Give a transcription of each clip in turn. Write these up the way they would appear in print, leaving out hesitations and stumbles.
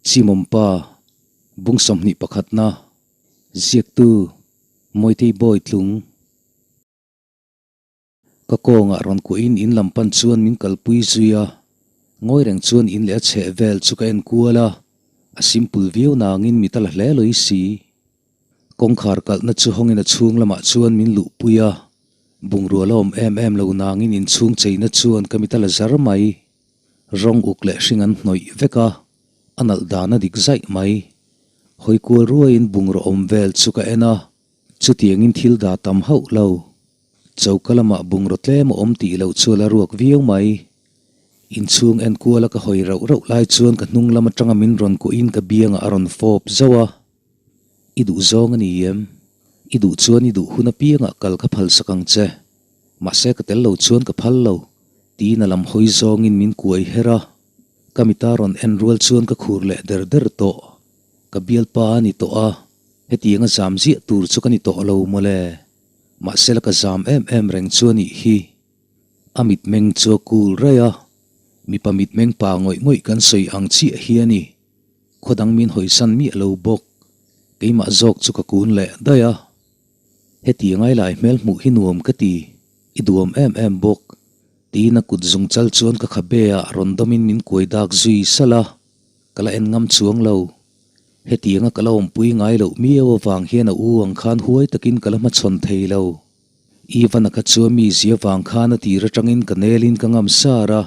Chimawmpa, Bung 21 na, Ziaktu, Mawitei Bawi Tlung. Ka kawngah rawn kuahin in lam pan chuan min kalpui zui a, ngawi reng chuan in leh a chheh vel chu ka en kual a, a simple viau nangin mit a la hle lawi si. Kawngkhar kalhna chu hawngin a chhung lamah chuan min luhpui a, bungrua la awm em em lo nangin inchhung cheina chuan ka mit a la zar mai. Rawng uk leh hring an hnawih vek a, a nalh dan a dik zaih mai. Hawi kual ruaiin bungraw awm vel chu ka en a, chutiangin thil dah tam hauh lo. Choka lamah bungraw tlem a awm tih loh chu a la ruak viau mai. Inchhung en kuala ka hawi rauh rauh lai chuan ka hnung lam atanga min rawn kuahin ka biangah a rawn fawp zauh a. I duh zawng a ni em? I duh chuan i duh hun apiangah kal ka phalsak ang che. Mahse ka tel lo chuan ka phal lo, tiin a lam hawi zawngin min kuai her a. Ka mita rawn en rual chuan ka khur leh der der tawh. Ka bialpa a ni tawh a, hetianga zam ziah tur chu ka ni tawh lo mawle. Mahse la ka zam em em reng chu a nih hi. A mitmeng chu a kul raih a, mipa mitmeng pa ngawih ngawih kan sawi ang chiah hi a ni. Khaw dang min hawisan miah lo bawk. Keimah zawk chu ka kun leh daih a. Heti ngai lai hmel hmuh hi nuam ka ti, i duam em em bawk. Tiin a kut zung chal chuan ka khabe ah rawn dawmin min kuai dak zui salh a, ka la en ngam chuang lo. Hetianga ka la awmpui ngai loh miau avang hian a u ang khan huai takin ka la hmachhawn thei lo. Ivan-a kha chuan mi zia vang khan a tir atangin ka nelin ka ngam sar a,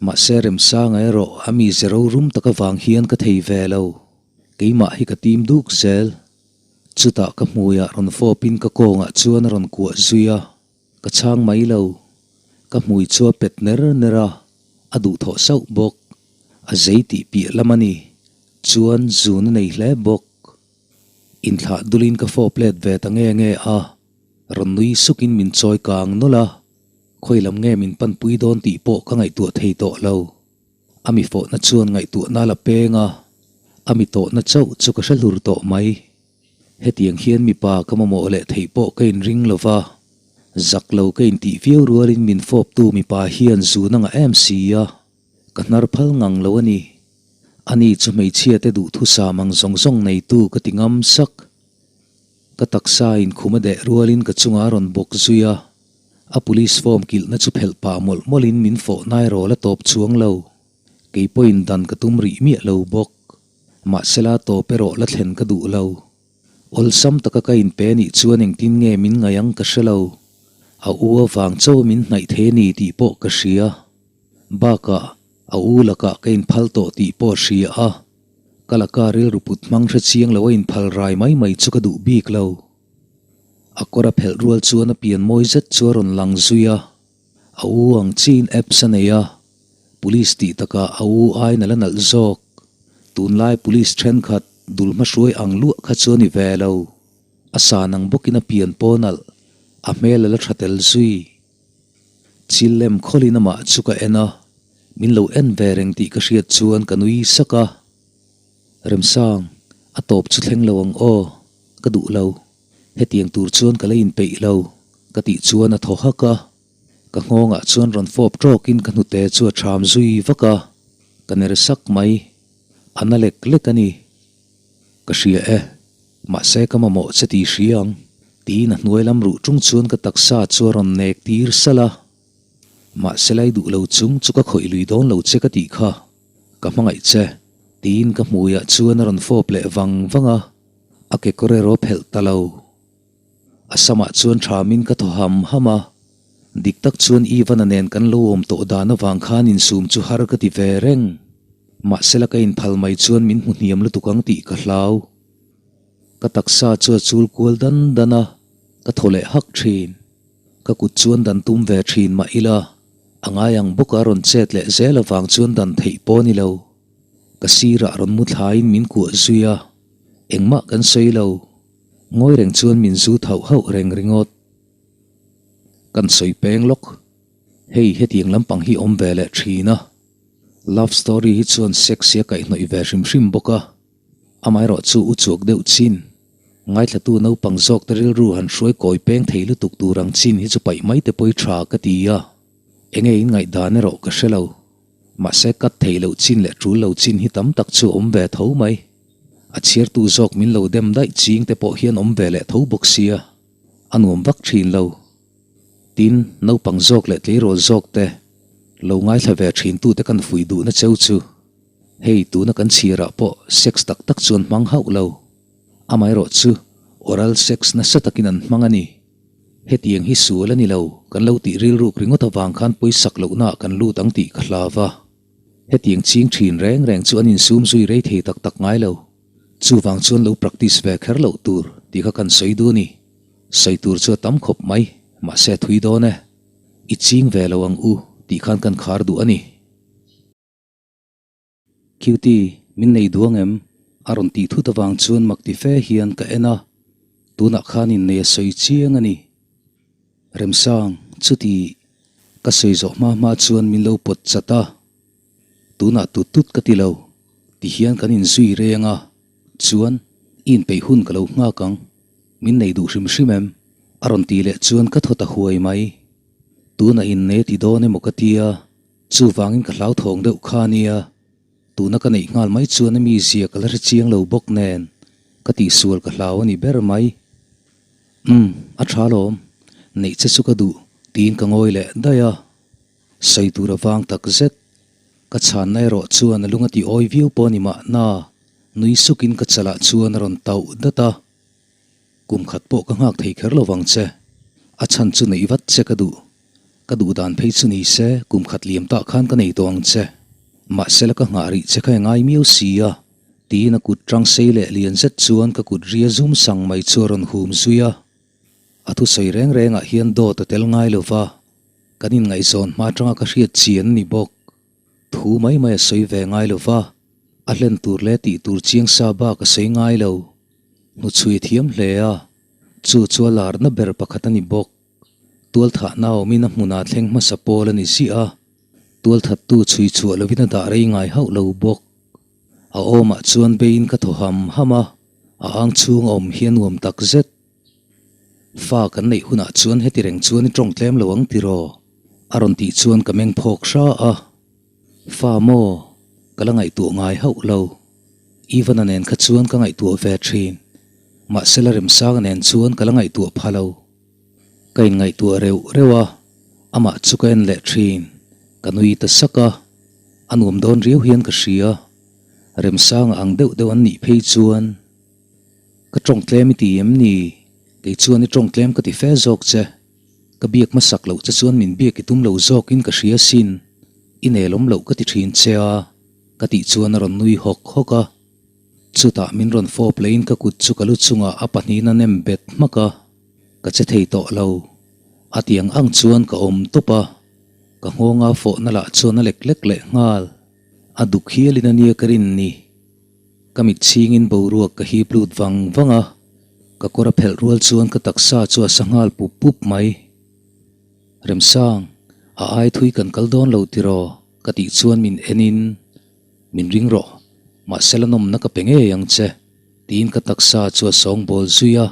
mahse Remsanga erawh a mi ze rorum tak avang hian ka thei ve lo. Keimah hi ka tim duk zel. Chutah ka hmuiah rawn fawpin ka kawngah chuan a rawn kuah zui a, ka chhang mai lo. Ka hmui chu a pet ner ner a, a duhthawh sauh bawk. A zei tih piah lam a ni. Chuan zun a nei hle bawk. Inthlah dulin ka fawp let ve ta nge nge a, rawn nui sukin min chawi kang nawlh a, khawi lam nge min panpui dawn tih pawh ka ngaihtuah thei tawh lo. A mi fawhna chuan ngaihtuahna la peng a, a mi tawhna chauh chu ka hre hlur tawh mai. Hetiang hian mipa ka mamawh leh theih pawh ka inring lo va, zak lo ka intih viau rualin min fawptu mipa hian zun a ngah em si a, ka hnar phal ngang lo a ni. Ani chu hmeichhia te duhthusam ang zawng zawng neitu ka ti ngam sak. Ka taksa inkhum a deh rualin ka chungah a rawn bawk zui a. A police form kilhna chu phelh pah mawlh mawlhin min fawh nai rawl a tawp chuang lo. Kei pawhin dan ka tum rih miah lo bawk. Mahsela tawp erawh la thlen ka duh lo. Awlsam taka ka inpe nih chuan engtin nge min ngaih ang ka hre lo. A u avang chauh min hnaih thei a ni tih pawh ka hria. Bakah, a u lakah ka inphal tawh tih pawh a hria a. Ka laka rilru put hmang hre chiang lo a inphal rai mai mai chu ka duh bik lo. A kawr a phelh rual chuan a pian mawi zet chu a rawn lang zui a, a u ang chiin apps a nei a, police tih takah a u aiin a la nalh zawk. Tunlai police thenkhat dul hmahruai ang luah kha chu a ni ve lo. A san ang bawkin a pian pawh nalh, a hmel a la tha tel zui. Chil lem khawlin amah chu ka en a, min lo en ve reng tih ka hriat chuan ka nui sak a. Remsang, a tawp chu thleng lo ang aw, ka duh lo. Hetiang tur chuan ka la inpeih lo, ka tih chuan a thaw hak a. Ka nghawngah chuan rawn fawp tawkin ka hnute chu a ṭham zui vak a, ka ner sak mai. A na lek lek a ni. Ka hria e, mahse ka mamawh che tih hria ang, tiin a hnuai lam ruh ṭung chuan ka taksa chu a rawn nek tir salh a. Mahse lai duh lo chung chu ka khawih lui dawn lo che ka tih kha. Ka hmangaih che, tiin ka hmuiah chuan a rawn fawp leh vang vang a, a kekawr erawh phelh ta lo. A samah chuan thamin ka thaw ham ham a, dik tak chuan Ivan-a nen kan lo awm tawh dan avang khan insum chu har ka ti ve reng. Mahsela ka inphal mai chuan min hmu hniam lutuk ang tih ka hlau. Ka taksa chu a chul kual dan dan a, ka thaw leh hak thin. Ka kut chuan dan tum ve thin mah ila, a ngai ang bawka rawn chet leh zel avang chuan dan theih pawh a ni lo. Ka sirah rawn mu thlaiin min kuah zui a, engmah kan sawi lo. Ngawi reng chuan min zu thauh hauh reng ringawt. Kan sawi peng lawk. Hei hetiang lampang hi awm ve leh thin a. Love story hi chuan sex hi a kaihhnawih ve hrim hrim bawk a. Amaherawh chu u chuak deuh chin. Ngaithlatu naupang zawk te rilru han hruai kawi peng thei lutuk tur ang chin hi chu paih mai te pawi tha ka ti a, enge in ngaihdan erawh ka hre lo. Mahse cut theih loh chin leh tul lo chin hi tam tak chu a awm ve tho mai. A chhiartu zawk min lo dem daih ching te pawh hian awm ve leh tho bawk sia, a nuam vak thin lo. Tin, naupang zawk leh tleirawl zawk te lo ngaithla ve thin tute kan fuih duhna cheu chu hei tuna kan chhiarah pawh sex tak tak chuan hmang hauh lo. Amaherawh chu oral sex nasa takin an hmang a ni. Hetiang hi sual a ni lo, kan lo tih rilruk ringawt avang khan pawisak lohnaah kan lut ang tih ka hlau va. Hetiang ching thin reng reng chu an insum zui rei thei tak tak ngai lo. Chuvang chuan lo practice ve kher loh tur tih kha kan sawi duh a ni. Sawi tur chu a tam khawp mai, mahse a thui dawn e. I ching ve lo ang u tih khan kan khar duh a ni. Cutie, min nei duh ang em? A rawn tih thut avang chuan mak ti fe hian ka en a, tunah khan innei a sawi chiang a ni. Remsang, chuti ka sawi zawh hma hma chuan min lo pawt chat a, tunah tut tut ka ti lo, ti hian kan inzui reng a, chuan i inpeih hun ka lo nghak ang, min nei duh hrim hrim em? A rawn tih leh chuan ka thaw ta huai mai. Tunah innei a ti dawn emaw ka tia. Chuvangin ka hlauthawng deuh kha ania, tuna ka neih nghal mai chuan a mizia ka la hre chiang lo bawk nen ka tihsual ka hlau a ni ber mai. Umm, a tha lawm, neih che chu ka duh tiin ka ngawi leh daih a, sawi tur a vang tak zet. Ka chhanna erawh chuan a lung a ti awi viau pawh a ni mahna, nui sukin ka chalah chuan a rawn tauh dat a. Kum khat pawh ka nghak thei kher lo vang che, a chhan chu neih vat che ka duh. Ka duh dan phei chu ni se, kum khat liam tah khan ka nei tawh ang che. Mahse la ka nghah rih che kha i ngai miau si a, tiin a kut tang sei leh lian zet chuan ka kut ria zum sang mai chu a rawn hum zui a. A thusawi reng rengah hian dawt a tel ngai lo va, kan inngaihzawn hma atanga ka hriat chian a ni bawk. Thu mai mai a sawi ve ngai lo va, a hlen tur leh tih tur chiang sa bak a sawi ngai lo. Hnuchhui thiam hle a, chu chu a larna ber pakhat a ni bawk. Tualthahna awmin a hmunah thleng hmasa pawl a ni ziah a, tualthattu chhui chhuah lovin a dah rei ngai hauh lo bawk. A awmah chuan beiin ka thaw ham ham a, a ang chhung a awm hi a nuam tak zet. Fa kan neih hunah chuan heti reng chuan i tawng tlem lo ang tiraw? A rawn tih chuan ka meng phawk hra a. Fa maw? Ka la ngaihtuah ngai hauh lo. Ivan-a nen kha chuan ka ngaihtuah ve thin. Mahse la Remsanga nen chuan ka la ngaihtuah pha lo. Ka inngaihtuah reuh reuh a, amah chu ka en leh thin. Ka nui ta sak a, a nuam dawn riau hian ka hria. Remsanga ang deuh deuh an nih phei chuan ka tawng tlem i ti em ni? Kei chuan i tawng tlem ka ti fe zawk che. Ka biak hmasak loh che chuan min biak i tum lo zawkin ka hria sin. I nelawm loh ka ti thin che a, ka tih chuan a rawn nui hawk hawk a. Chutah min rawn fawp leiin ka kut chu ka lu chungah a pahnihin a nem bet hmak a, ka che thei tawh lo. A tiang ang chuan ka awm tawp a, ka nghawnga fawhna lah chuan a lek lek leh nghal. A duk hialin a nia ka rin ni. Ka mit chhingin boruak ka hip lut vang vang a, ka kawr a phelh rual chuan ka taksa chu a sa nghal pup pup mai. Remsang, a ai thui kan kal dawn lo tiraw? ka tih chuan min enin. Min ring rawh, mahse la nawmna ka pe ngei ang che, tiin ka taksa chu a sawng bawl zui a.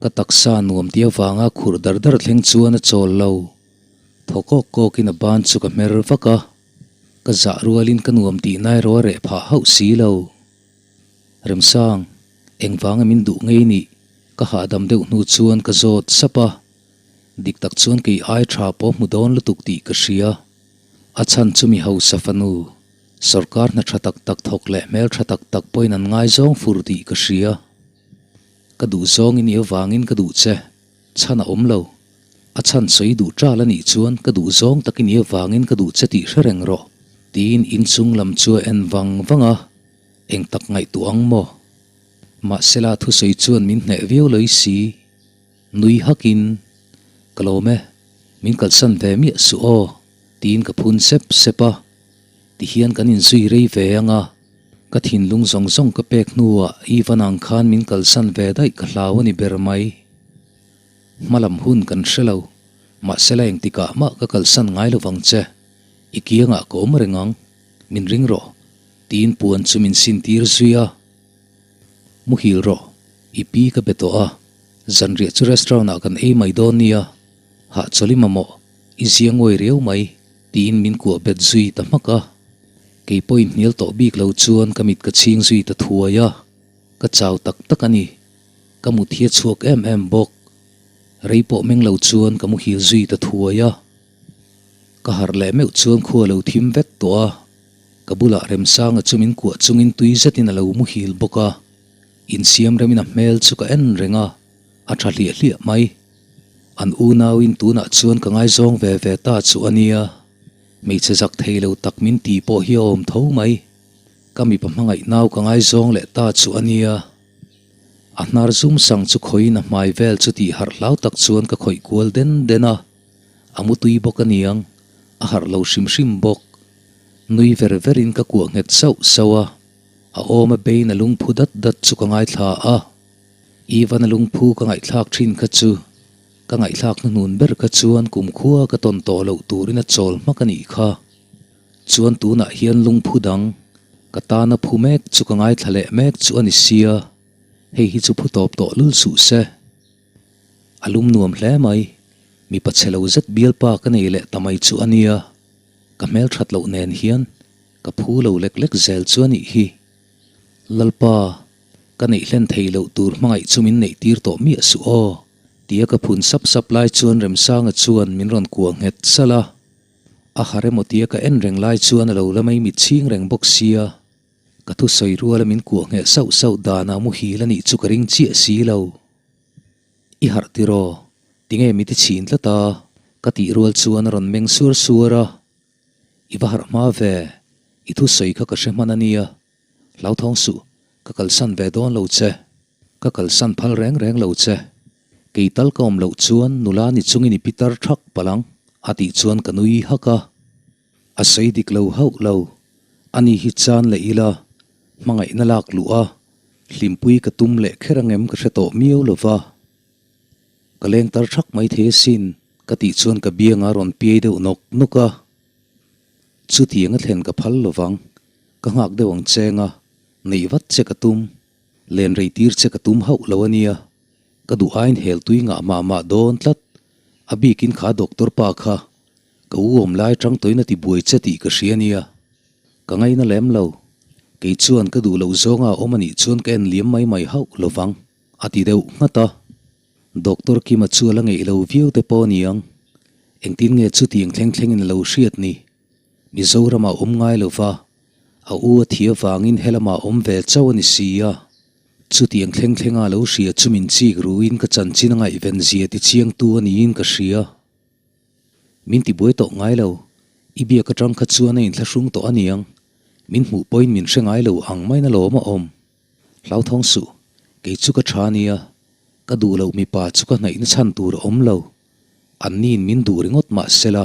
Ka taksa nuam tih avanga khurh dar dar thleng chuan a chawl lo. Thaw kawk kawkin a ban chu ka hmer vak a, ka zah rualin ka nuam tih nai erawh a reh phah hauh si lo. Remsang, engvanga min duh ngei nih? Ka hahdam deuh hnu chuan ka zawt sap a. Dik tak chuan kei ai tha pawh hmu dawn lutuk tih ka hria. A chhan chu mi hausa fanu, sorkar hna tha tak tak thawk leh hmel tha tak tak pawhin an ngaizawng fur tih ka hria. Ka duh zawng i nih avangin ka duh che, chhan a awm lo. A chhan sawi duh ṭal a nih chuan ka duh zawng tak i nih avangin ka duh che tih hre reng rawh, tiin inchung lam chu a en vang vang a, eng tak ngaihtuah ang maw? Mahsela thusawi chuan min hneh viau loi si. Nui hakin, Ka lawm e, min kalsan ve miah suh aw, tiin ka phun sep sep a. Tihian kan inzui rei ve ang a, ka thinlung zawng zawng ka pek hnuah Ivan ang khan min kalsan ve daih ka hlau a ni ber mai. Hmalam hun kan hre lo, mahsela engtikah mah ka kalsan ngai lo vang che, i kiangah ka awm reng ang, min ring rawh, tiin puan chu min sintir zui a. Muhil rawh, i pi ka be tawh a, zanriah chu restaurant ah kan ei mai dawn nia, hahchawlh i mamawh, i zia nguai riau mai. Tiin min kuah bet zui ta hmak a. Kei pawhin hnial tawh bik lo chuan ka mit ka chhing zui ta thuai a, ka chau tak tak a ni. Ka mut hi a chhuak em em bawk. Rei pawh meng lo chuan ka muhil zui ta thuai a. Ka harh leh meuh chuan khua lo thim vek tawh a, ka bulah Remsanga chu min kuah chungin tui zetin a lo muhil bawk a. Insiam remin a hmel chu ka en reng a, a tha hliah hliah mai. An unauin tunah chuan ka ngaizawng ve ve ta chu a nia. Hmeichhe zak thei lo tak min ti pawh hi a awm tho mai. Ka mipa hmangaih nau ka ngaizawng leh ta chu a nia. A hnar zum sang chu khawiin a hmai vel chu tih harh hlau tak chuan ka khawih kual den den a. A mutui bawk a niang, a harh lo hrim hrim bawk. Nui ver verin ka kuah nghet sauh sauh a, a awm a bein a lungphu dat dat chu ka ngaithla a. Ivan a lungphu ka ngaihthlak thin kha chu ka ngaihthlak hnuhnun ber kha chuan kumkhua ka tawn tawh loh turin a chawl hmak a nih kha. Chuan tunah hian lungphu dang ka tana phu mek chu ka ngaithla leh mek chu a ni sia, hei hi chu phu tawp tawh lul suh se. A lum nuam hle mai, mipa chhe lo zet bialpa ka nei leh ta mai chu a nia, ka hmelthat loh nen hian ka phu lo lek lek zel chu a nih hi. Lalpa, ka neih hlen thei loh tur hmangaih chu min neih tir tawh miah suh aw, tia ka phun sap sap lai chuan Remsanga chuan min rawn kuah nghet salh a. A har emaw tia ka en reng lai chuan a lo la mai mitchhing reng bawk sia. Ka thusawi ruala min kuah ngheh sauh sauh danah muhil a nih chu ka ring chiah si lo. I harh tiraw? Tinge mi ti chhin tlat a? Ka tih rual chuan a rawn meng suar suar a. I va harh hma ve, i thusawi kha ka hre hman a nia. Hlauthawng suh, ka kalsan ve dawn lo che. Ka kalsan phal reng reng lo che. Kei tal ka awm loh chuan nula ni chungin i pitar thak palh ang, a tih chuan ka nui hak a. A sawi dik lo hauh lo. Ani hi chan leh ila, hmangaihna lak luh a, hlimpui ka tum leh kher angem ka hre tawh miau lo va. Ka leng tar thak mai thei asin, ka tih chuan ka bianga rawn piai deuh nawk nawk a. Chutiang a thlen ka phal lo vang, ka nghak deuh ang cheng a, neih vat che ka tum, len rei tir che ka tum hauh lo a nia, ka duh aiin hel tui ngah mah mah dawn tlat, a bikin kha doctor pa kha ka u awm lai tang tawhin a ti buai che tih ka hria nia, ka ngaina lem lo, kei chuan ka duh loh zawnga a awm a nih chuan ka en liam mai mai hauh lo vang, a ti deuh nghat a. Doctor Kima chu a la ngeih lo viau te pawh a ni ang. Engtin nge chutiang thleng thlengin a lo hriat ni? Mizoramah awm ngai lo va, a u a thi avangin helamah awm ve chauh a ni si a. Chutiang thleng thlenga a lo hria chu min chik ruin ka chanchin a ngaihven zia tichiangtu a niin ka hria. Min tibuai tawh ngai lo, i biak atang kha chuan a inthlahrung tawh a niang. Min hmuh pawhin min hre ngai lo ang maiin a lawm a awm. Hlauthawng suh, kei chu ka tha nia, ka duh loh mipa chu ka hnaihna chhan tur a awm lo. Anniin min duh ringawt mah sela,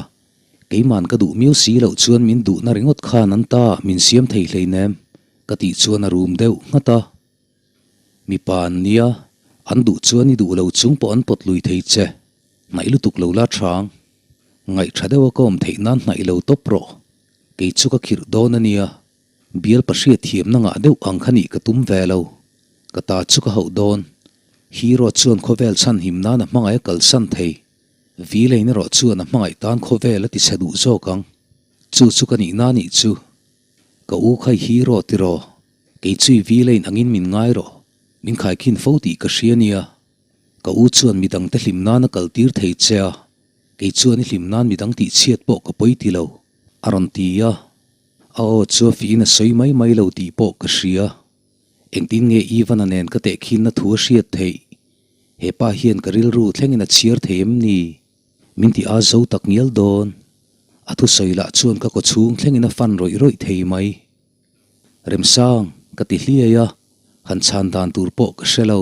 keiman ka duh miau si loh chuan min duhna ringawt khan an ta min siam thei hleinem, ka tih chuan a rum deuh nghat a. Mipa an nia, an duh chuan i duh lo chung pawh an pawt lui thei che, hnaih lutuk lo la thang. Ngaih tha deuha ka awm theih nan hnaih lo tawp rawh, kei chu ka khirh dawn a nia. Bial pahriat thiamna ngah deuh ang kha nih ka tum ve lo. Ka ta chu ka hauh dawn. Hero chuan khawvel chhan him nan a hmangaih a kalsan thei. Villain erawh chuan a hmangaih tan khawvel a ti chhe duh zawk ang. Chu chu ka nihna nih chu. Ka u kha i hero tiraw? Kei chu i villain angin min ngai rawh. Min khaikhin fo tih ka hria nia. Ka u chuan midangte hlim nan a kaltir thei che a. Kei chuan i hlim nan midang tihchhiat pawh ka pawi ti lo. A rawn ti a. A aw chu a fihin a sawi mai mai lo tih pawh ka hria. Engtin nge Ivan-a nen ka tehkhinna thu a hriat theih? He pa hian ka rilru thlengin a chhiar thei em ni? Min ti a zo tak ngial dawn. A thusawi lah chuan ka kawchhung thlengin a fan rawih rawih thei mai. Remsang, ka ti hliai a, han chhan dan tur pawh ka hre lo.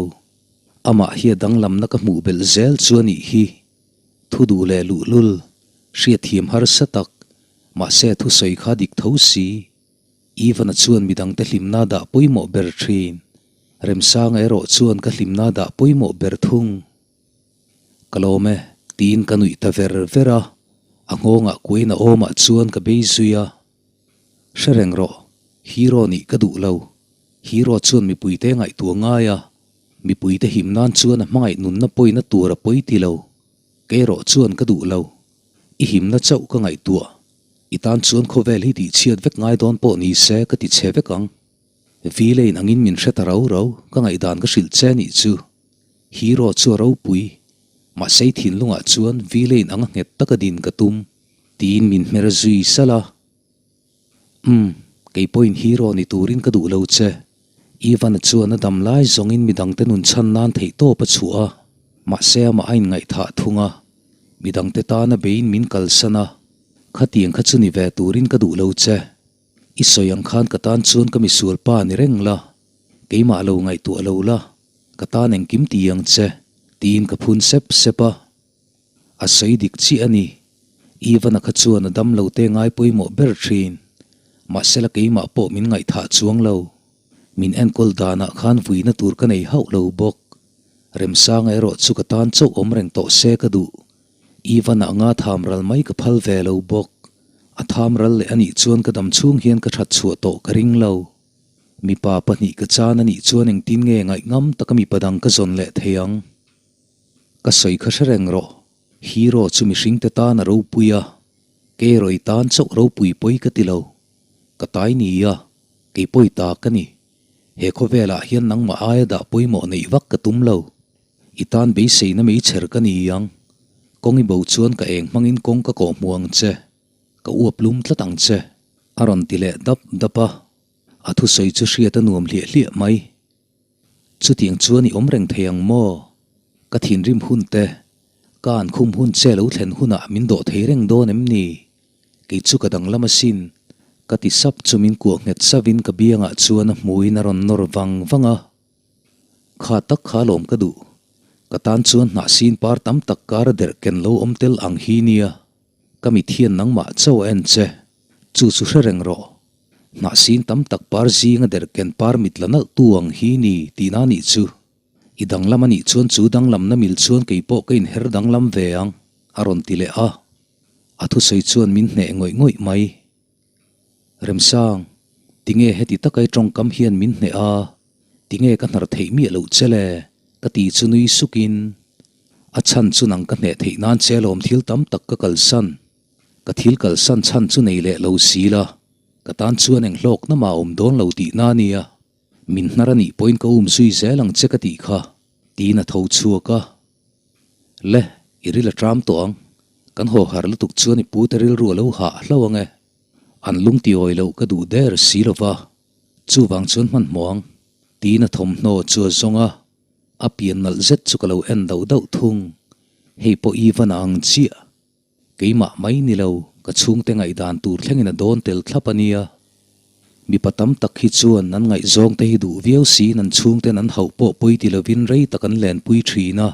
Amah hi a danglamna ka hmuh belh zel chu a nih hi. Thu duh leh luhlul, hriatthiam harsa tak, mahse thusawi kha dik tho si. Ivan-a chuan midangte hlimna dah pawimawh ber thin. Remsanga erawh chuan ka hlimna dah pawimawh ber thung. Ka lawm e, tiin ka nuih ta ver ver a, a nghawngah kuain a awmah chuan ka bei zui a. Hre reng rawh, hero nih ka duh lo. Hero chuan mipuite ngaihtuah ngai a, Mipuite him nan chuan a hmangaih nunna pawina tur a pawi ti lo. Kei erawh chuan ka duh lo. I himna chauh ka ngaihtuah. I tan chuan khawvel hi tihchhiat vek ngai dawn pawh ni se ka ti chhe vek ang. Vilein angin min hre ta rau rau, ka ngaihdan ka hrilh che nih chu. Hero chu a ropui. Mahse i thinlungah chuan Vilein anga nghet taka din ka tum, tiin min hmer zui salh a. Umm, kei pawhin hero ni turin ka duh lo che. Ivan-a chuan a dam lai zawngin midangte nun chhan nan theihtawp a chhuah a, mahse amah a inngaihthah thung a, midangte tana beiin min kalsan a, khatiang kha chu ni ve turin ka duh lo che. I sawi ang khan ka tan chuan ka misual pa ni reng la, keimah lo ngaihtuah lo la, ka tan engkim ti ang che, tiin ka phun sep sep a. A sawi dik chiah a ni. Ivan-a kha chuan a dam lo te ngai pawimawh ber thin. Mahsela keimah pawh min ngaihthah chuang lo. Min enkawl danah khan vuina tur ka nei hauh lo bawk. Remsanga erawh chu ka tan chauh awm reng tawh se ka duh. Ivan-a anga tham ral mai ka phal ve lo bawk. A tham ral leh a nih chuan ka dam chhung hian ka that chhuah tawh ka ring lo. Mipa pahnih ka chan a nih chuan engtin nge ngaihngam taka mipa dang ka zawn leh thei ang? Ka sawi kha hre reng rawh. Hero chu mihring te tan a ropui a, kei erawh i tan chauh ropui pawi ka ti lo. Ka tai ni a, kei pawi ta ka ni. He khawvelah hian nangmah aia dah pawimawh neih vak ka tum lo. I tan beiseina meichher ka ni ang. Kawng i bo chuan ka eng hmangin kawng ka kawh hmu ang che. Ka uap lum tlat ang che. A rawn ti leh dap dap a. A thusawi chu hriat a nuam hliah hliah mai. Chutiang chuan i awm reng thei ang maw? Ka thinrim hun te, ka an khum hun che lo thlen hunah min dawh thei reng dawn em ni? Kei chu ka danglam asin, ka ti sap chu min kuah nghet savin ka biangah chuan a hmuiin a rawn nawr vang vang a. Kha tak kha alawm ka duh. Ka tan chuan hnah sin par tam tak kar a derh ken lo awm tel ang hi nia. Ka mit hian nangmah chauh a en che. Chu chu hre reng rawh. Hnah sin tam tak par zinga der ken par mit la nalh tu ang hi ni tihna nih chu. I danglam a nih chuan chu danglamna mil chuan kei pawh ka inher danglam ve ang, a rawn ti leh a. A thusawi chuan min hneh ngawih ngawih mai. Remsang, tinge heti taka i tawngkam hian min hneh a? Tinge ka hnar theih miah loh che le? ka ti chu nui sukin, A chhan chu nang ka hneh theih nan che lawm thil tam tak ka kalsan. Ka thil kalsan chhan chu nei leh lo si la, ka tan chuan eng hlawkna mah awm dawn lo tihna a nia. Min hnar a nih pawhin ka um zui zel ang che ka tih kha, tiin a tho chhuak a. Le, i ril a tram tawh ang. Kan haw har lutuk chuan i pute rilru a lo hah hlauh ang e. An lung tiawi loh ka duh der si lo va, chuvang chuan hmanhmawh ang, tiin a thawmhnaw chu a zawng a. A pian nalh zet chu ka lo en dauh dauh thung. Hei pawh Ivan a ang chiah. Keimah mai ni lo, ka chhungte ngaihdan tur thlengin a dawn tel thlap a nia. Mipa tam tak hi chuan an ngaihzawngte hi duh viau siin an chhungten an hauh pawh pawi ti lovin rei tak an lenpui thin a.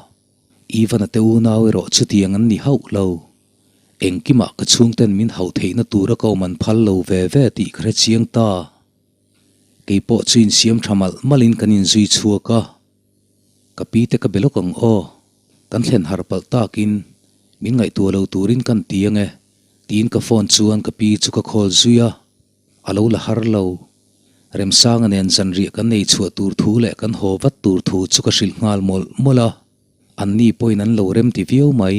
Ivan-a te unau erawh chutiang an ni hauh lo. Engkimah ka chhungten min hauh theihna tura ka awm an phal lo ve ve tih ka hre chiang ta. Kei pawh chu insiam tha malh malhin kan inzui chhuak a. Ka pi te ka be lawk ang aw. Kan thlen harh palh takin min ngaihtuah lo turin kan ti ang e, tiin ka phone chuan ka pi chu ka call zui a. A lo la har lo. Remsanga nen zanriah kan nei chhuah tur thu leh kan haw vat tur thu chu ka hrilh nghal mawlh mawlh a. Anni pawhin an lo rem ti viau mai.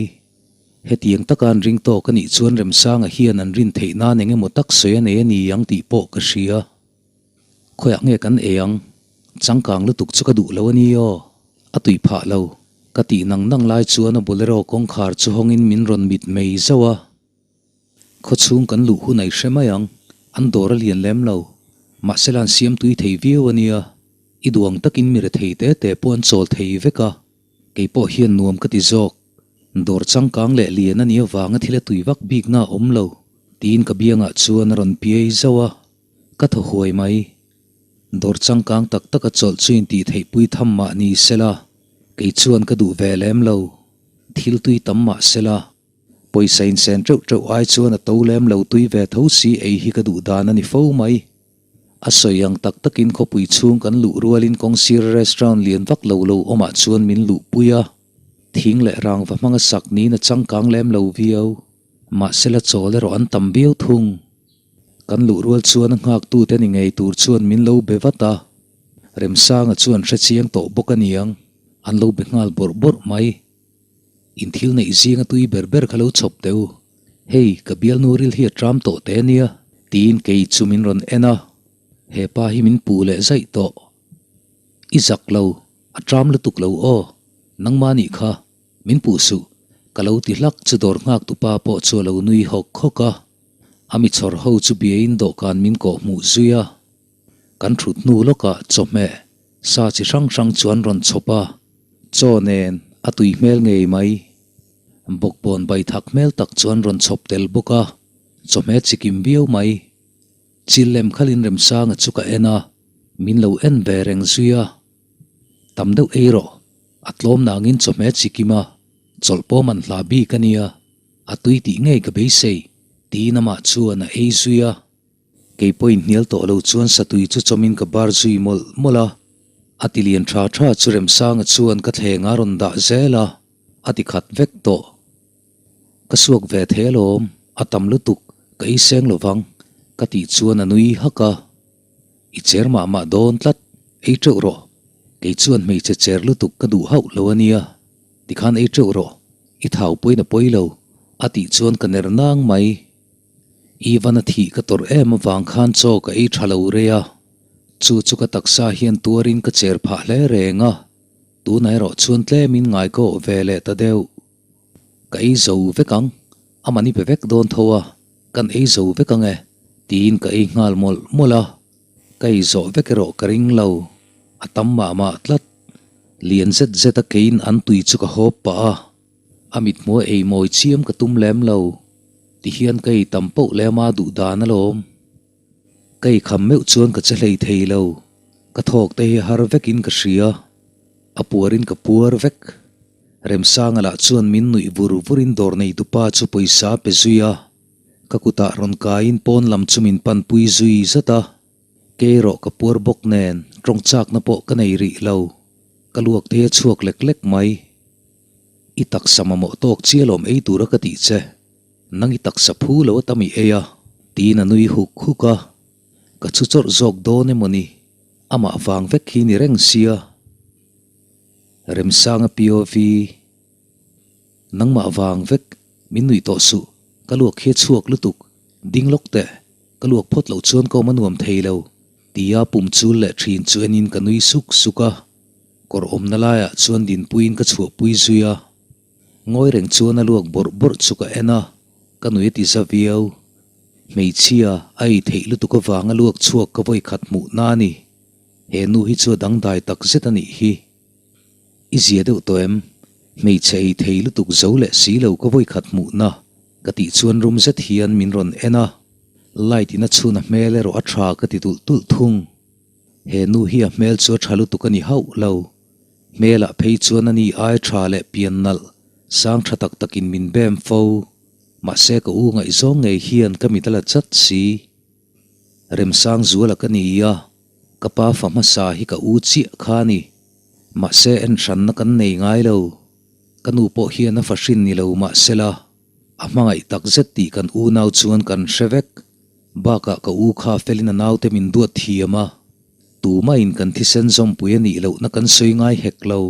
Hetiang taka an ring tawk a nih chuan Remsanga hian an rin theih nan eng emaw tak sawi a nei a ni ang tih pawh ka hria. Khawiah nge kan ei ang? Changkang lutuk chu ka duh lo a ni aw. A tui phah lo. Ka tih nang nang lai chuan a bolero kawngkhar chu hawngin min rawn mit mei zauh a. Khawchhung kan luh hun a i hre mai ang. An dawr a lian lem lo. Mahsela an siam tui thei viau a nia. I duh ang takin mi rethei te te pawh an chawl thei vek a. Kei pawh hian nuam ka ti zawk. Dawr changkang leh lian a nih avanga thil a tui vak bikna a awm lo. Tiin ka biangah chuan a rawn piai zauh a. Ka thaw huai mai. Dawr changkang tak tak a chawlh chu intih theihpui tham mah ni sela, kei chuan ka duh ve lem lo. Thil tui tam mah sela, pawisa insen teuh teuh ai chuan a to lem lo tui ve tho si ei hi ka duh dan a ni fo mai. A sawi ang tak takin khawpui chhung kan luh rualin kawngsir restaurant lian vak lo lo awmah chuan min luhpui a. Thing leh rangva hmanga sak niin a changkang lem lo viau. Mahsela chawl erawh an tam viau thung. Kan luh rual chuan a nghaktute ni ngei tur chuan min lo be vat a, Remsanga chuan hre chiang tawh bawk a niang, an lo be nghal bawrh bawrh mai. In thil neih zinga tui ber ber kha lo chhawp teh u. Hei, ka bialnu ril hi a ṭam tawh teh ania, tiin kei chu min rawn en a. He pa hi min puh leh zaih tawh. I zak lo, a ṭam lutuk lo aw, nangmah nih kha, min puh suh, ka lo ti hlak chu dawr nghak tupa pawh chu a lo nui hawk hawk a. A mi chhawr ho chu biain dawhkan min kawh hmuh zui a. Kan thut hnu lawkah chawhmeh sa chi hrang hrang chu an rawn chhawp a, chaw nen a tui hmel ngei mai. Bawkbawn bai thak hmel tak chu an rawn chhawp tel bawk a, chawhmeh chi kim viau mai. Chil lem khalin Remsanga chu ka en a, min lo en ve reng zui a. Tam deuh ei rawh, a tlawm nangin chawhmeh chi kim a, chawlh pawh man hla bik a nia, a tui tih ngei ka beisei, tiin amah chuan a ei zui a. Kei pawhin hnial tawh lo chuan satui chu chawmin ka bar zui mawlh mawlh a, a ti lian tha tha chu Remsanga chuan ka thleng a rawn dah zel a, a ti khat vek tawh. Ka suak ve thei alawm, a tam lutuk, ka ei seng lo vang, ka tih chuan a nui hak a. I cher mah mah dawn tlat, ei teuh rawh, kei chuan hmeichhe cher lutuk ka duh hauh lo a nia, tikhan ei teuh rawh, i thau pawhin a pawi lo, a tih chuan ka ner nang mai. Ivan a thih ka tawrh em avang khan chaw ka ei tha lo rei a, chu chu ka taksa hian tuarin ka cher phah hle reng a, tunah erawh chuan tlemin ngai ka awh ve leh ta deuh. Ka ei zo vek ang, a mani pe vek dawn tho a, kan ei zo vek ang e, tiin ka ei nghal mawlh mawlh a, ka ei zawh vek erawh ka ring lo, a tam mah mah tlat. Lian zet zet a keiin an tui chu ka hawp pah a. A mithmuh a ei mawi chiam ka tum lem lo. Ti hian ka ei tam poh leh ama duh dan alawm. Ka ei kham meuh chuan ka che hlei thei lo. Ka thawk te hi har vekin ka hria. A puarin ka puar vek. Remsanga lah chuan min nuih vur vurin dawr nei tupa chu pawisa a pe zui a. Ka kutah rawn kaiin pawn lam chu min panpui zui zat a. Kei erawh ka puar bawk nen tawng chakna pawh ka nei rih lo. Ka luak thei a chhuak lek lek mai. I taksa mamawh tawk chiah lawm ei tura ka tih che, nang i taksa phu lo a tam i ei a, tiin a nui huk huk a, ka chhu chawrh zawk dawn emaw ni, amah vang vek hi ni reng sia. Remsanga POV, Nangmah vang vek, min nuih tawh suh, ka luak hi a chhuak lutuk, ding lawk teh, ka luak phawt loh chuan ka awm a nuam thei lo, tia pum chul leh thin chu enin ka nui suk suk a. Kawr awmna laiah chuan dinpuiin ka chhuahpui zui a, ngawi reng chuan a luak bawrh bawrh chu ka en a, ka nui a ti za viau. Hmeichhia a ei theih lutuk avanga luak chhuak ka vawi khat hmuh na a ni. He nu hi chu a dangdai tak zet a nih hi. I zia deuh tawh em? Hmeichhe ei thei lutuk zo leh si lo ka vawi khat hmuh na ka tih chuan rum zet hian min rawn en a, light in a chhun a hmel erawh a tha ka ti tulh tulh thung. He nu hi a hmel chu a tha lutuk a ni hauh lo. Hmelah phei chuan a ni ai tha leh pian nalh, sang tha tak takin min bem fo. Mahse ka u ngaihzawng ngei hian ka mit a la chat si. Remsang zuala ka ni a, ka pa fa hmasa hi ka u chiah kha a ni. Mahse en hranna kan nei ngai lo. Ka nu pawh hian a fa hrin ni lo mahsela, a hmangaih tak zet tih kan unau chuan kan hre vek. Bakah ka u kha felin a naute min duat thiam a, tumahin kan thisen zawmpui a nih lohna kan sawi ngai hek lo.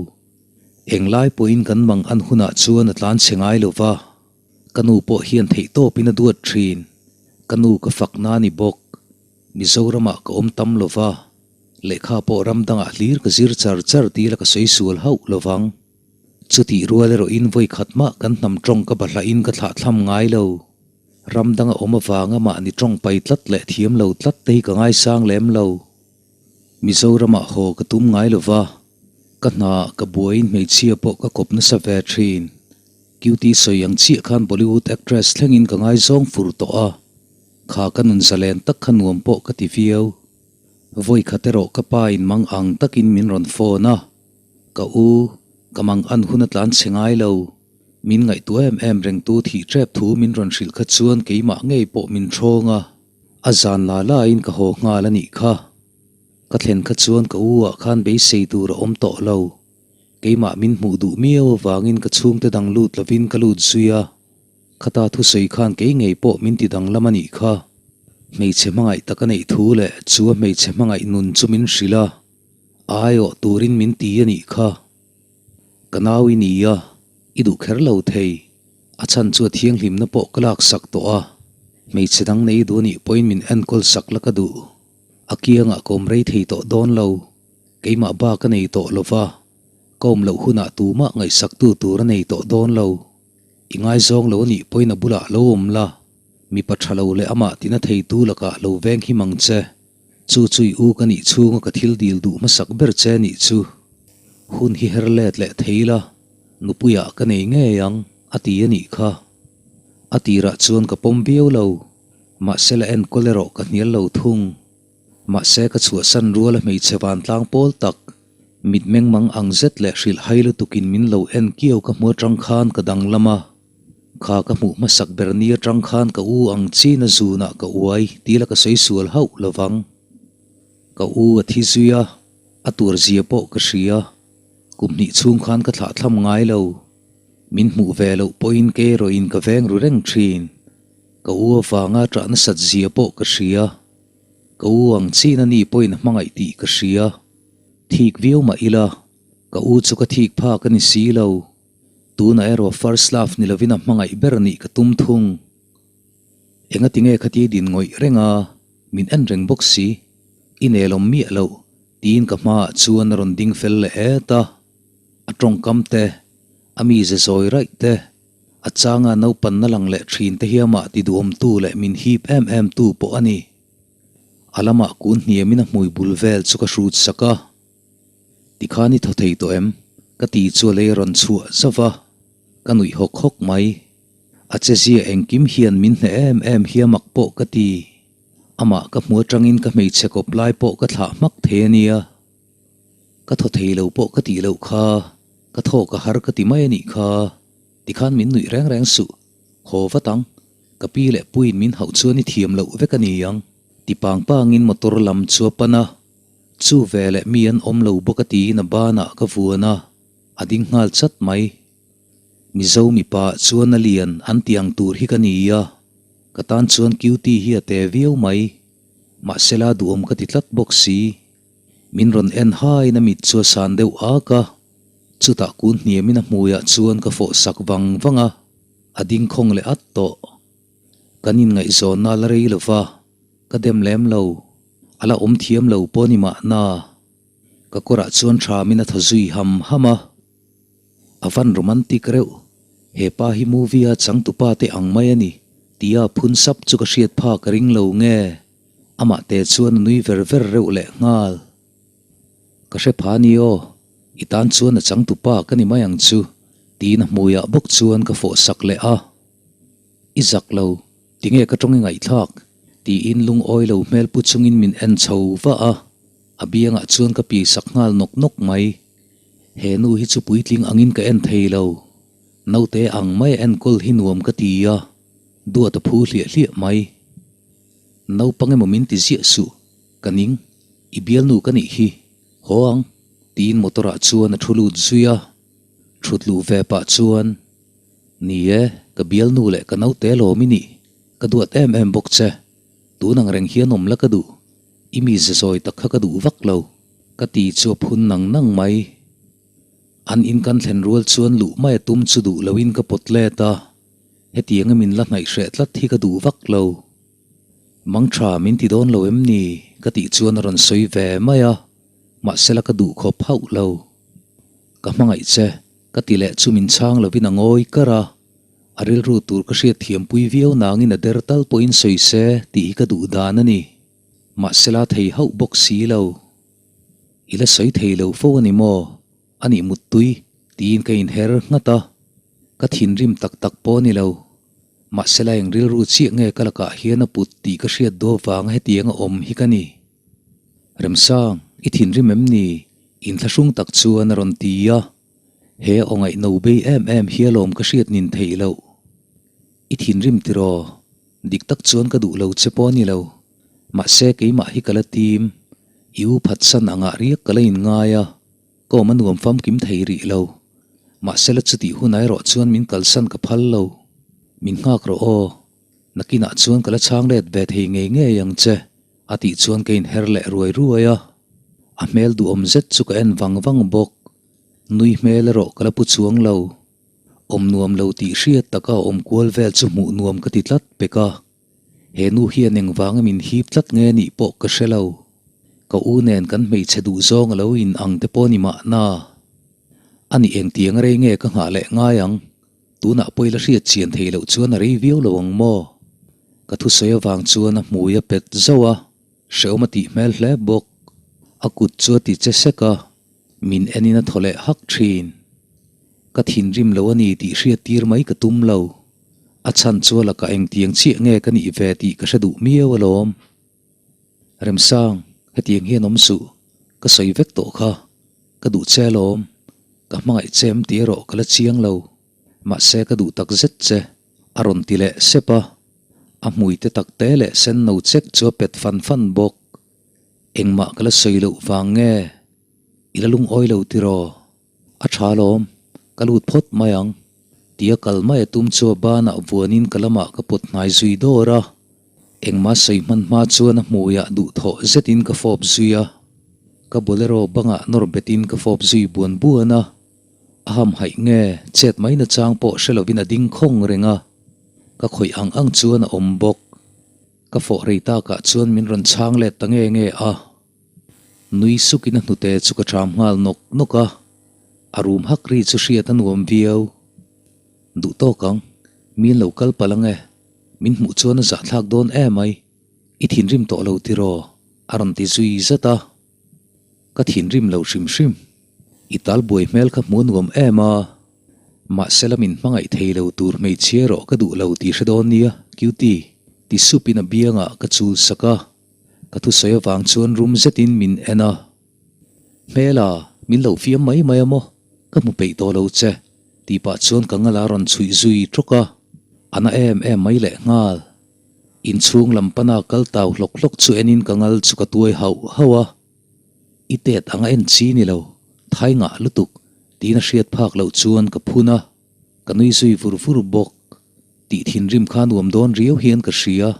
Englai pawhin kan mang an hunah chuan a tlan chhe ngai lo va, ka nu pawh hian theihtawpin a duat thin. Ka nu ka fakna a ni bawk. Mizoramah ka awm tam lo va, lehkha pawh ram dangah hlir ka zir char char tila ka sawi sual hauh lo vang. Chutih rual erawhin vawi khat mah kan hnam tawng ka bahlahin ka thlahthlam ngai lo. Ram danga awm avanga mahni tawng pai tlat leh thiam lo tlat te hi ka ngaisang lem lo. Mizoramah haw ka tum ngai lo va, ka hnaah ka buaiin hmeichhia pawh ka kawp nasa ve thin. Cutie sawi ang chiah khan Bollywood actress thlengin ka ngaizawng fur tawh a, kha ka nun zalen tak kha nuam pawh ka ti viau. Vawi khat erawh ka pa in mang ang takin min rawn phone a, ka u, ka mang an hun a tlan chhe ngai lo. Min ngaihtuah em em rengtu thih tep thu min rawn hrilh kha chuan keimah ngei pawh min ṭhawng a, a zan la laiin ka haw nghal a nih kha. Ka thlen kha chuan ka u ah khan beisei tur a awm tawh lo. Keimah min hmuh duh miau avangin ka chhungte dang lut lovin ka lut zui a, khata thusawi khan kei ngei pawh min ti danglam a nih kha. Hmeichhe hmangaih tak a neih thu leh chu a hmeichhe hmangaih nun chu min hrilh a, a aiawh turin min ti a nih kha. Ka nau i ni a, i duh kher lo thei. A chhan chu a thianghlimna pawh ka laksak tawh a, hmeichhe dang nei duh anih pawhin min enkawl sak la ka duh. A kiangah ka awm rei thei tawh dawn lo, keimah bak a nei tawh lo va, ka awm loh hunah tumah ngaihsaktu tur a nei tawh dawn lo. I ngaizawng lo anih pawhin a bulah lo awm la, mipa tha lo leh amah tina theitu lakah lo veng him ang che. Chu chu i u ka nih chhunga ka thil dil duh hmasak ber che nih chu. Hun hi her let leh thei la, nupuiah ka nei ngei ang, a ti a nih kha. A tirah chuan ka pawm viau lo, mahse la enkawl erawh ka hnial lo thung. Mahse ka chhuahsan rual a hmeichhe vantlang pawl tak, mitmeng mang ang zet leh hrilh hai lutukin min lo en kiau ka hmu atang khan ka danglam a. Kha ka hmuh hmasak ber ni atang khan ka u ang chin a zunah ka uai tila ka sawi sual hauh lovang. Ka u a thi zui a, a tur zia pawh ka hria. Kum hnih chhung khan ka thlah thlam ngai lo. Min hmuh ve loh pawhin kei erawhin ka veng ru reng thin. Ka u avanga ṭah nasat zia pawh ka hria. Ka u ang chin a ni pawhin a hmangaih tih ka hria. Thik viau mah ila, ka u chu ka thik phak a ni si lo. Tunah erawh first love ni lovin a hmangaih ber nih ka tum thung. Engati nge khatia din ngawih reng a, min en reng bawk si. I nelawm miah loh, tiin ka hmaah chuan a rawn ding fel leh et a. A tawngkam te, a mize zawi raih te, a changa naupanna lang leh thin te hi amah ti duhawmtu leh min hip em em tu pawh a ni. A lamah kun hniamin a hmui bul vel chu ka hrut sak a. Tikhan i thaw thei tawh em? Ka ti chu a lei a rawn chhuah zauh a, ka nuih hawk hawk mai. A chezia engkim hian min hneh em em hi a mak pawh ka ti. Amah ka hmu atangin ka hmeichhe kawp lai pawh ka thlah hmak thei a nia. Ka thaw thei lo pawh ka tih loh kha, ka thawk a har ka ti mai a nih kha. Tikhan min nuih reng reng suh. Haw vat ang. Ka pi leh puiin min hauh chuan i thiam loh vek a ni ang. Ti pang pangin motor lam chu a pan a. Chu veleh mi an awm lo bawk a tiin a banah ka vuan a, a ding nghal chat mai. Mizo mipa chuan a lian an ti ang tur hi ka ni a, ka tan chuan cutie hi a te viau mai. Mahsela duhawm ka ti tlat bawk si. Min rawn en haiin a mit chu a san deuh ak a, chutah kun hniamin a hmuiah chuan ka fawh sak vang vang a, a ding khawng leh at tawh. Kan inngaihzawnna la rei lova, ka dem lem lo. A la awm thiam lo pawh ni mahna. Ka kawrah chuan thamin a thaw zui ham ham a. A van romantic reuh, he pa hi movie a changtupa te ang mai a ni tia phun sap chu ka hriat pha ka ring lo nge. Amah te chuan a nui ver ver reuh leh nghal. Ka hre pha ni aw, i tan chuan a changtupa ka ni mai ang chu tiin a hmuiah bawk chuan ka fawh sak leh a. I zak lo, tinge ka tawng i ngaihthlak? tiin lungawi lo hmel pu chungin min en chho va a, a biangah chuan ka pi sak nghal nawk nawk mai. He nu hi chu puitling angin ka en thei lo. Naute ang mai a enkawl hi nuam ka ti a, duat a phu hliah hliah mai. Naupang emaw min ti ziah suh, ka ning, i bialnu ka nih hi, haw ang, tiin motor ah chuan a thu lut zui a, thut luh ve pah chuan, Ni e, ka bialnu leh ka naute lawm i nih, ka duat em em bawk che. Tun ang reng hian awm la ka duh, i mi ze zawi tak kha ka duh vak lo, ka ti chu a phun nang nang mai. An in kan thlen rual chuan luh mai a tum chu duh loin ka pawt let a, hetianga min la hnaih hreh tlat hi ka duh vak lo. Mang tha min ti dawn lo em ni? ka tih chuan a rawn sawi ve mai a, mahsela ka duh khawp hauh lo. Ka hmangaih che, ka ti leh chu min chhang lovin a ngawi kar a, a rilru tur ka hriat thiampui viau nangin a der tal pawhin sawi se tih hi ka duh dan a ni. Mahsela thei hauh bawk si lo. I la sawi thei lo fo a ni maw? A nih muttui tiin ka inher nghat a, ka thinrim tak tak pawh a ni lo. Mahsela eng rilru chiah nge ka lakah hian a put tih ka hriat duh avanga hetianga awm hi ka ni. Remsang, i thinrim em ni? Inthlahrung tak chuan a rawn ti a. He aw ngaihno bei em em hi alawm ka hriat nin theih loh. I thinrim tiraw? Dik tak chuan ka duh lo che pawh a ni lo. Mahse keimah hi ka la tim. I u phatsan angah riak ka la inngai a, ka awm a nuam famkim thei rih lo. Mahse la chutih hunah erawh chuan min kalsan ka phal lo. Min nghak rawh aw. Nakinah chuan ka la chhang let ve thei ngei ngei ang che. A tih chuan ka inher leh ruai ruai a, a hmel duhawm zet chu ka en vang vang bawk. Nui hmel erawh ka la pu chuang lo. Awm nuam lo tih hriat taka awm kual vel chu hmuh nuam ka ti tlat pek a. He nu hian engvanga min hip tlat nge nih pawh ka hre lo. Ka u nen kan hmeichhe duh zawng a lo in ang te pawh ni mahna. A nih engtiang rei nge ka nghah leh ngai ang? Tunah pawh i la hriat chian thei loh chuan a rei viau lo ang maw? Ka thusawi avang chuan a hmui a pet zauh a, hrehawm a tih hmel hle bawk. A kut chu a ti che sek a, min enin a thaw leh hak thin. Ka thinrim lo a ni tih hriat tir mai ka tum lo. A chhan chu a lakah engtiang chiah nge ka nih ve tih ka hre duh miau alawm. Remsang, hetiang hian awm suh, ka sawi vek tawh kha, ka duh che alawm, ka hmangaih che em tih erawh ka la chiang lo, mahse ka duh tak zet che, a rawn ti leh sep a, a hmui te tak te leh sen no chek chu a pet fan fan bawk. Engmah ka la sawi loh vang nge? I la lungawi lo tiraw? A tha alawm, ka lut phawt mai ang, tia kal mai a tum chu a banah vuanin ka lamah ka pawt hnai zui dawr a. Engmah sawi hman hma chuan a hmuiah duhthawh zetin ka fawp zui a, ka bolero bangah nawr betin ka fawp zui buan buan a. A hamhaih nge, chet mai nachang pawh hre lovin a ding khawng reng a, ka khawih ang ang chuan a awm bawk. Ka fawh rei takah chuan min rawn chhang let ta nge nge a. Nui sukin a hnute chu ka ṭham nghal nawk nawk a, a rum hak ri chu hriat a nuam viau. Duh tawk ang, mi an lo kal palh ang e, min hmuh chuan a zahthlak dawn emai, i thinrim tawh lo tiraw? a rawn ti zui zat a. Ka thinrim lo hrim hrim, i tal buai hmel kha hmuh a nuam em a, mahse la min hmangaih thei lo tur hmeichhia erawh ka duh lo tih hre dawn nia, cutie, ti supin a biangah ka chul sak a. Ka thusawi avang chuan rum zetin min en a, Hmela, min lo fiam mai mai a maw? Ka hmu peih tawh lo che, tih pah chuan ka ngala rawn chhuih zui tawk a, a na em em mai leh nghal. Inchhung lam pana kal tau hlawk hlawk chu enin ka ngal chu ka tuai hauh hauh a, I tet ang a en chi ni lo, thai ngah lutuk, tiin a hriat phak loh chuan ka phun a, ka nui zui vur vur bawk. Tih thinrim kha nuam dawn riau hian ka hria.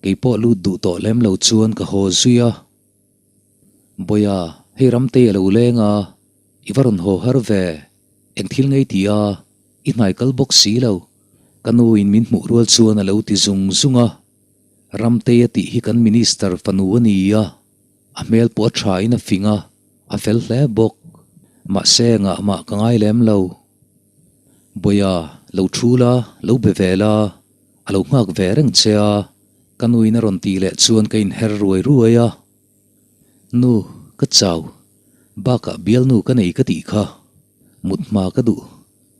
Kei pawh lut duh tawh lem lo chuan ka haw zui a. Bawiha, hei Ramtei a lo leng a, i va rawn haw har ve, eng thil ngei ti a, i hnai kal bawk si lo, ka nu in min hmuh rual chuan a lo ti zung zung a. Ramtei a tih hi kan Minister fanu a ni a, a hmel pawh a tha in a fing a, a fel hle bawk. Mahse engah mah ka ngai lem lo. Bawiha, lo thu la, lo be ve la. A lo nghak ve reng che a, ka nuin a rawn tih leh chuan ka inher ruai ruai a. Nu, ka chau. Bakah bialnu ka nei ka tih kha. Mut hma ka duh.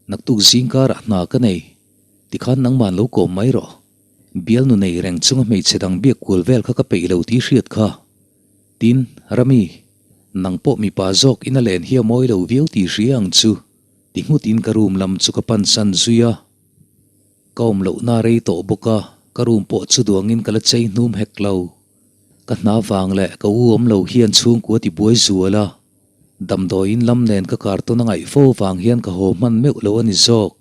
Naktuk zing karah hna ka nei. Tikhan nangman lo kawm mai rawh. Bialnu nei reng chunga hmeichhe dang biak kual vel kha ka peih lo tih hriat kha. Tin, Rami, nang pawh mipa zawk ina len hi a mawi lo viau tih hria ang chu, ti nghutin ka room lam chu ka pansan zui a. Ka awm lohna rei tawh bawk a, ka room pawh chu duangin ka la chei hnum hek lo. Ka hna vang leh ka u awm lo hian chhungkua ti buai zual a, damdawiin lam nen ka kartawn a ngaih fo vang hian ka haw hman meuh lo a ni zawk.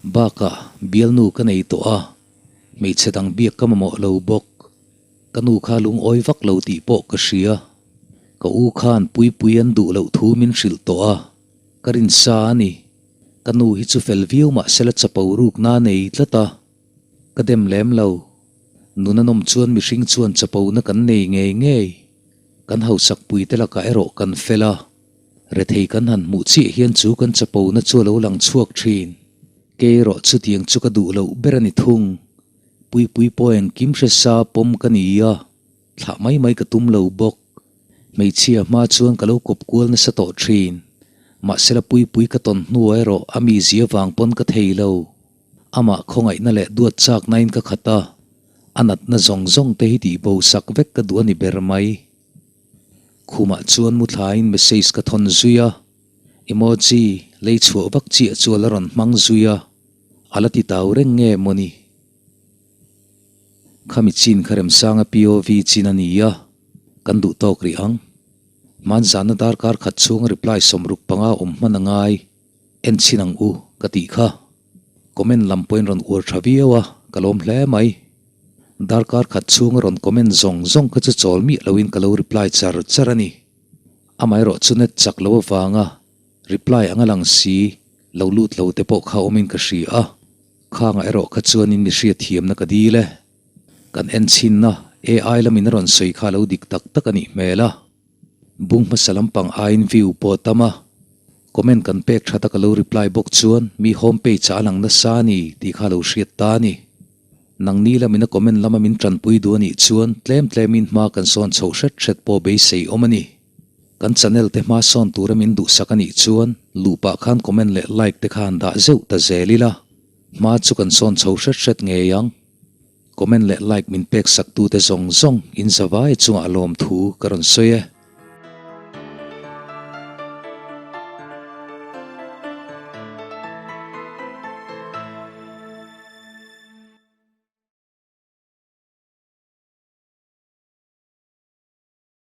Bakah bialnu ka nei tawh a, hmeichhe dang biak ka mamawh lo bawk. Ka nu kha lungawi vak lo tih pawh ka hria. Ka u khan Puipui an duh loh thu min hrilh tawh a, ka rinsa a ni. Ka nu hi chu fel viau mah sela chapo rukna a nei tlat a, ka dem lem lo. Nuna nawm chuan mihring chuan chapona kan nei ngei ngei. Kan hausak puite lakah erawh kan fel a, rethei kan han hmuh chiah hian chu kan chapona chu a lo lang chhuak thin. Kei erawh chutiang chu ka duh loh ber a ni thung. Puipui pawh engkim hre sa pawm ka ni a, thlah mai mai ka tum lo bawk. Hmeichhia hma chuan ka lo kawp kual nasa tawh thin. Mahsela Puipui ka tawn hnuah erawh a mizia vang pawn ka thei lo. Amah khawngaihna leh duat chaknain ka khat a, a natna zawng zawng te hi tihbo sak vek ka duh a ni ber mai. Khumah chuan mu thlain message ka thawn zui a, emoji lei chhuah vak chiah chu a la rawn hmang zui a, a la ti tau reng nge mawni? Khami chin kha Remsanga POV chin a ni a, kan duh tawk rih ang. Hmanzana darkar khat chhunga reply 65 awm hman a ngai, en chhin ang u ka tih kha. Comment lam pawhin rawn uar tha viau a, ka lawm hle mai. Darkar khat chhunga rawn comment zawng zawng kha chu chawl miah loin ka lo reply char char a ni. Amaherawh chu net chak lo avanga reply anga lang si. Lo lut lo te pawh kha awmin ka hria a, khangah erawh kha chuanin mi hriatthiamna ka dil e. Kan en chhinna AI lamin a rawn sawi kha a lo dik tak tak a nih hmel a. Bung hmasa lampang aiin view pawh a tam a, comment kan pek that a ka lo reply bawk chuan mi home page ah a lang nasa a ni tih kha a lo hriat ta a ni. Nangni lamin a comment lama min tanpui duh a nih chuan tlem tlemin hma kan sawn chhoh hret hret pawh beisei awm a ni. Kan channel te hma sawn tura min duhsak a nih chuan luh pah khan comment leh like te kha han dah zeuh ta zel ila, hma chu kan sawn chho hret hret ngei ang. Comment leh like min pek sak tute zawng zawng in zavai chungah lawmthu ka rawn sawi e.